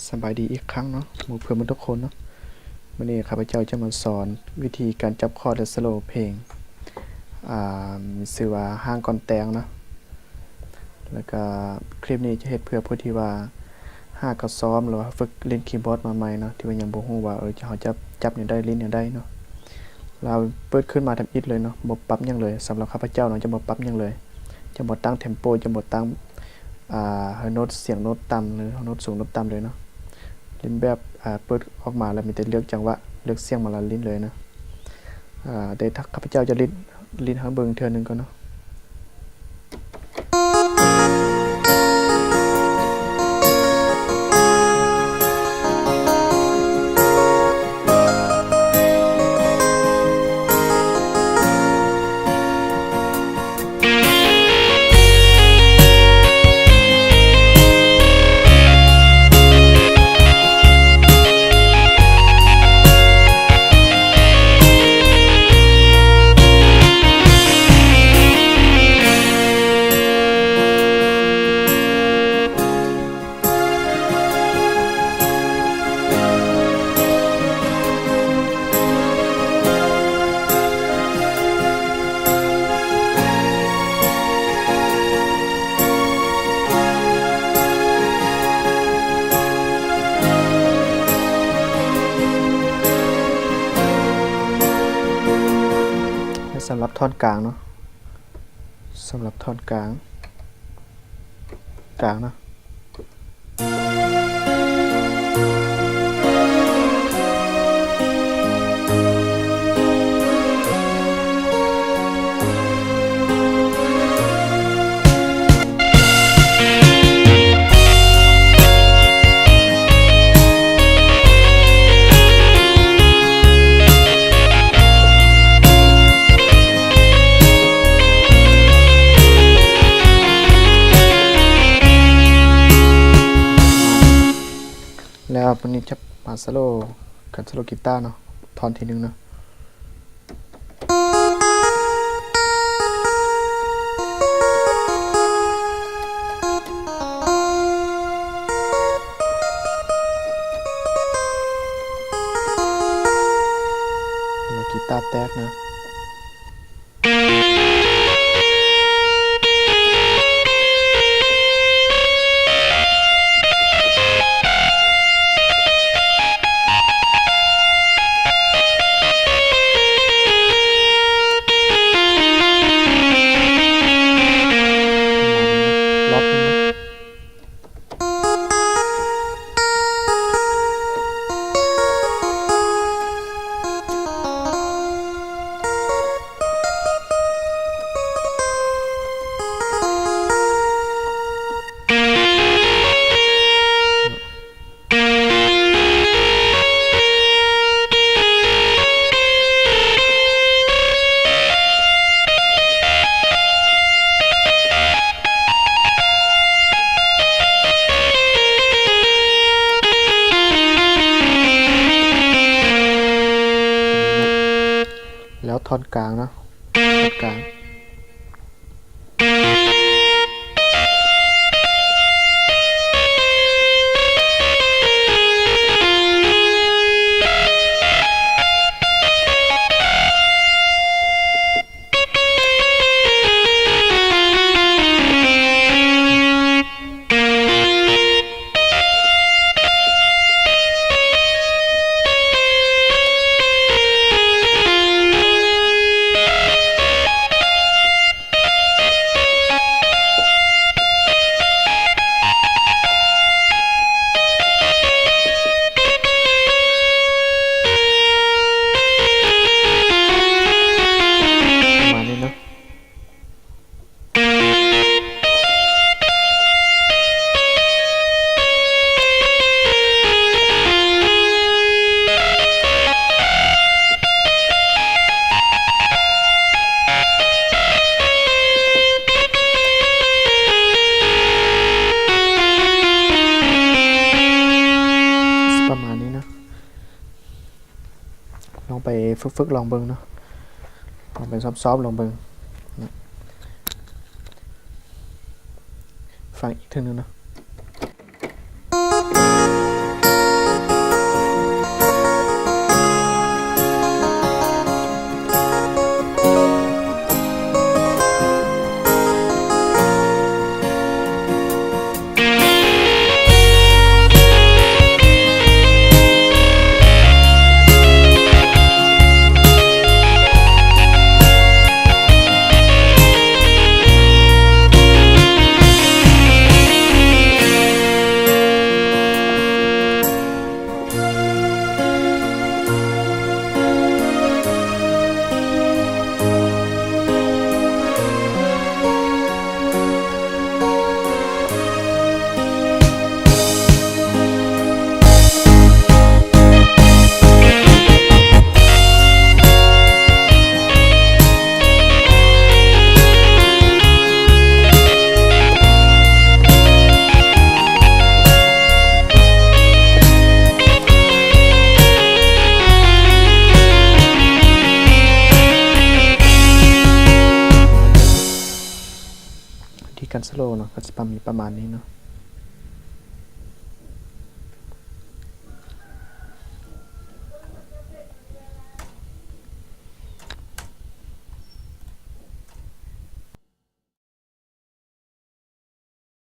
ສະບາຍດີອີກຄັ້ງເນາະ ໝູ່ເພື່ອນໝົດທຸກຄົນເນາະ. ມື້ນີ້ຂ້າພະເຈົ້າຈະມາສອນວິທີການຈັບຄອດ ແລະ ສະໂລເພງ ອ່າ ມີຊື່ວ່າ ຮ້າງກ່ອນແຕ່ງເນາະ. ແລ້ວກະຄລິບນີ້ຈະເຮັດເພື່ອຜູ້ທີ່ວ່າຫາກະຊ້ອມ ຫຼືວ່າຝຶກຫຼິ້ນຄີບອດມາໃໝ່ເນາະ ທີ່ວ່າຍັງບໍ່ຮູ້ວ່າ ເອີ ເຮົາຈະຈັບແນວໃດ ຫຼິ້ນແນວໃດເນາະ. ລາວເປີດຂຶ້ນມາທຳອິດເລີຍເນາະ ບໍ່ປັບຫຍັງເລີຍ. ສຳລັບຂ້າພະເຈົ້າເນາະ ຈະບໍ່ປັບຫຍັງເລີຍ ຈະບໍ່ຕັ້ງເທັມໂປ ຈະບໍ່ຕັ້ງ ອ່າ ໃຫ້ໂນດ ສຽງໂນດຕ່ຳ ຫຼືໂນດສູງໂນດຕ່ຳເລີຍເນາະ. ຫຼິ້ນແບບ ອ່າ ເປີດອອກມາແລ້ວມີແຕ່ເລືອກຈັງຫວະ ເລືອກສຽງມາແລ້ວຫຼິ້ນເລີຍເນາະ. ອ່າ ແຕ່ຖ້າຂ້າພະເຈົ້າຈະຫຼິ້ນ ຫຼິ້ນໃຫ້ເບິ່ງເທື່ອໜຶ່ງກ່ອນເນາະ. ແລະ ສຳລັບທ່ອນກາງເນາະ ສຳລັບທ່ອນກາງ ກາງເນາະ. ແລ້ວບາດນີ້ຈະມາສະໂລ ການສະໂລກີຕາເນາະ ທ່ອນທີໜຶ່ງເນາະ. ແລ້ວກີຕາແຕກເນາະ. ແລ້ວທ່ອນກາງເນາະ ທ່ອນກາງ. ປະມານນີ້ເນາະ. ປະມານນີ້ເນາະ. ລອງໄປຝຶກໆລອງເບິ່ງເນາະ ລອງໄປຊ້ອມໆລອງເບິ່ງເນາະ ຟັງອີກເທື່ອໜຶ່ງເນາະ. slow ເນາະ ກໍຊິປະ ປະມານນີ້ເນາະ.